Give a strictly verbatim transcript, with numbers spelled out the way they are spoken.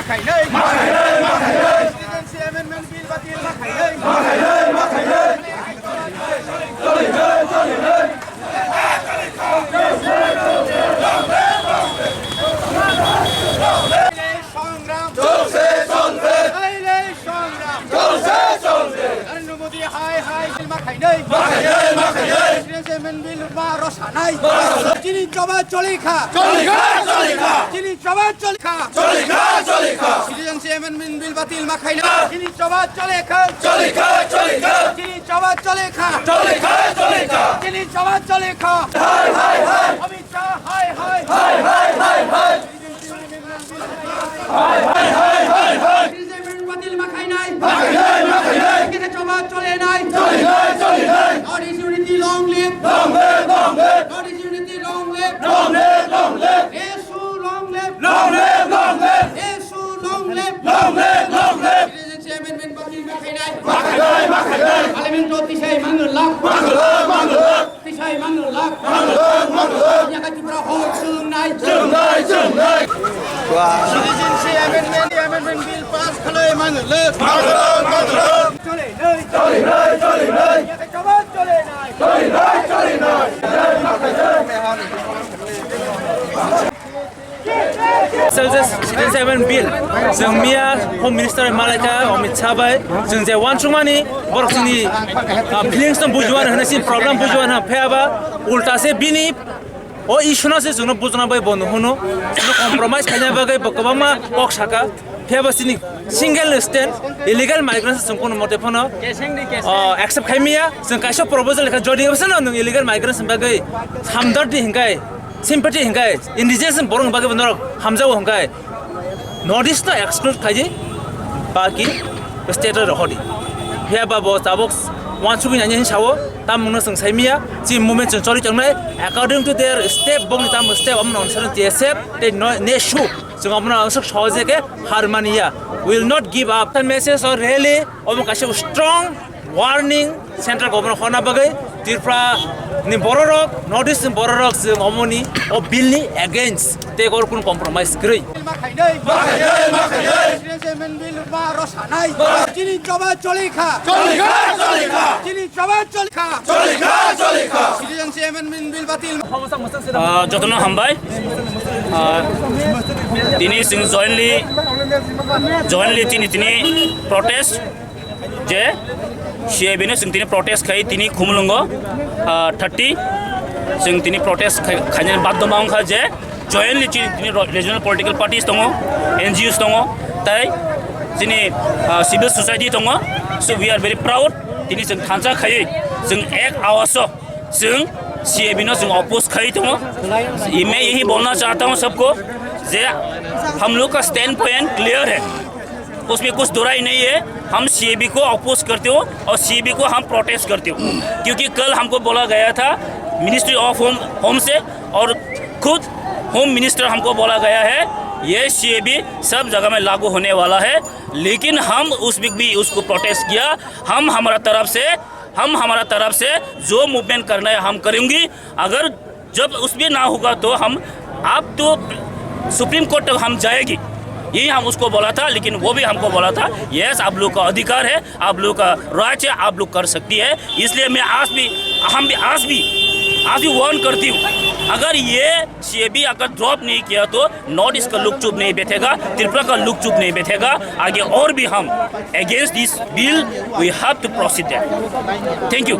Khainai. Ma khainai, ma khainai. Citizenship Amendment Bill batil ma khainai. Ma khainai, ma khainai. সংগ্রাম চলছে, চলবে। এই সংগ্রাম চলছে, চলবে। নরেন্দ্র মোদী হায় হায়, বিল মাখাই নেই। মাখাই নেই, মাখাই নেই। সিরিয়াস এমএন বিল মা রসা নাই। মা রসা নাই। চিনি চাবা চলি খা। চলি খা, চলি খা। চিনি চাবা চলি খা। চলি খা, চলি খা। সিরিয়াস এমএন বিল বাতিল মাখাই নেই। চিনি চাবা চলে খা। চলি খা, চলি খা। চিনি চাবা চলে খা। চলি খা, চলি খা। চিনি চাবা চলে খা। হায়, হায়, হায়। অমিত শাহ হায়, হায়। হায়, হায়, হায়, হায়। হায়, হায়, হায়, হায়, হায়। সিরিয়াস এমএন বাতিল মাখাই নাই। মাখাই নাই, মাখাই নাই। কেন চাবা চলে নাই। চলি নাই, চলি নাই। North East unity long live. Long live, long live. North East unity long live. Long live, long live. এসু long live. Long live, long live. এসু long live. Long live, long live. Serious M বিল bill মাখাই নাই। মাখাই নাই, মাখাই নাই। পার্লামেন্ট তো তিসাই মাঙ্গল লাখ। মাঙ্গল লাখ, মাঙ্গল lakh. Tisai mangwlak. Mangwlak, mangwlak. Yakha Tripura hor chwng nai. Chwng nai, chwng nai. Citizenship Amendment, Amendment Bill pass khlai mangwlak. Mangwlak, mangwlak. Chole nai. Chole nai, chole nai. Yakha chaba chole nai. Chole nai, chole nai. Citizenship Amendment Bill, chwng miya Home Minister bai malaikha Amit Shah bai, chwng je uansukmani, borok chini, ah, feelings no bujiwan hwnwi, chini problem bujiwan hwnwi, phiyaba ulta se bini o issue no se chwngno bujana bai bo nuhunu, chwngno compromise khaina bagwi bo kwbangma kok saka, phiyaba chini single stand, illegal migrants chwng kono mote phano, ah, accept khai miya, chwng kaisa proposal lekha jodi bwsano nwng illegal migrants bagwi hamdardni hinkai, sympathy hinkai, indigenous borok bagwi norok hamjago hinkai, North East no exclude khaidi, baki state rok hodi. Phiya ba bo tabuk uansugwi nani hinwi sao, tam mungno chwng sai miya, chi movement chwng choli tongnai, according to their step, bongni tam step, amno answer T S F, tei no, nesu, chwng amno answer sohojeke har maniya. We will not give up. Message or rally, omo kaisa strong warning central government honna bagwi Tripura ni bororok, North East ni bororok chwng omoni o bill ni against tei oro kunu compromise kwrwi. Chini chaba choli kha. Choli kha, choli kha. Chini chaba choli kha. Choli kha, choli kha. Citizenship Amendment Bill batil. Ah, jotono hambai. Ah, tini chwng jointly, jointly tini, tini protest je C A B no chwng tini protest khai tini Khumulwngo, ah, thirty chwng tini protest khai, khainani badhoma wngkha je jointly chini tini ro-, regional political parties tongo, N G Os tongo, tai chini, ah, civil society tongo. So we are very proud, tini chwng thansa khaiwi chwng ek awaso chwng C A B no chwng oppose khai tongo. मैं यही बोलना चाहता हूँ सबको, जे हम लोग का stand point clear है, उसमें कुछ दो राय नहीं है। हम C A B को अपोज करते हो और C A B को हम प्रोटेस्ट करते हो, क्योंकि कल हमको बोला गया था मिनिस्ट्री ऑफ होम, होम से, और खुद होम मिनिस्टर हमको बोला गया है ये C A B सब जगह में लागू होने वाला है। लेकिन हम उस वक्त भी उसको प्रोटेस्ट किया। हम हमारा तरफ से, हम हमारा तरफ से जो मूवमेंट करना है हम करेंगे। अगर जब उसमें ना होगा तो हम, आप तो सुप्रीम कोर्ट तक हम जाएगी, यही हम उसको बोला था। लेकिन वो भी हमको बोला था, यस, आप लोग का अधिकार है, आप लोग का राइट है, आप लोग कर सकती है। इसलिए मैं आज भी, हम भी आज भी, आज भी वार्न करती हूँ, अगर ये C A B अगर ड्रॉप नहीं किया तो नॉर्थ ईस्ट का लुक चुप नहीं बैठेगा, त्रिपुरा का लुक चुप नहीं बैठेगा। आगे और भी हम against this bill, we have to proceed there। Thank you।